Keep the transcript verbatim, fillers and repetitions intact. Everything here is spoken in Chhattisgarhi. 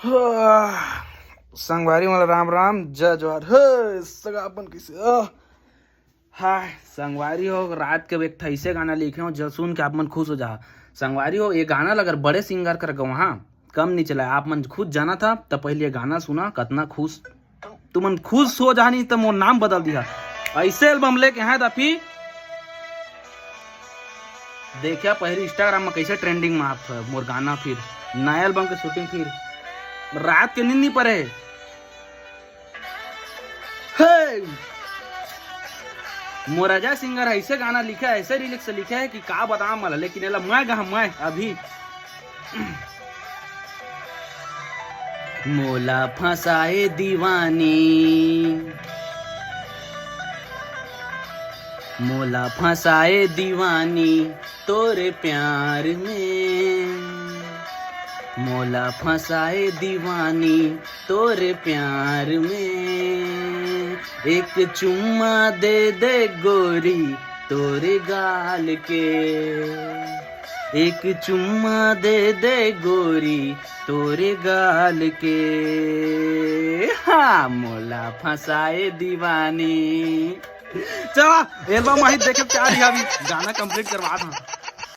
आह, संगवारी मन ल राम राम, जय जोहार। हे, सगा अपन कइसे? आह, हाय, संगवारी हो, रात के एक ठा अइसे गाना लिखे हो, जो सुन के आप मन खुश हो जाहा। संगवारी हो, ये गाना ल अगर बड़े सिंगर कर गवाहा, कम नहीं चला। आप मन खुद जाना था, त पहले ये गाना सुना, कतना खुश, तुमन खुश हो जाहा, नहीं त मोर नाम बदल दिहा। अइसे एल्बम लेके आए दा फिर देखा पहली Instagram में कैसे ट्रेंडिंग में आप मोर गाना, फिर नया एल्बम के शूटिंग, फिर रात के नींद नहीं परे। हे! मोर अजय सिंगर ऐसे गाना लिखा है, ऐसे लिरिक्स लिखा है कि का बताऊं मला, लेकिन एला मैं गा, मैं अभी मोला फंसाए दीवानी, मोला फंसाए दीवानी तोरे प्यार में, मोला फंसाए दीवानी तोरे प्यार में। एक चुम्मा दे दे गोरी तोरे गाल के, एक चुम्मा दे दे गोरी तोरे गाल के। हाँ, मोला फंसाए दीवानी। चला, एल्बम आही, देखे क्या दिया अभी। गाना कंप्लीट करवा था।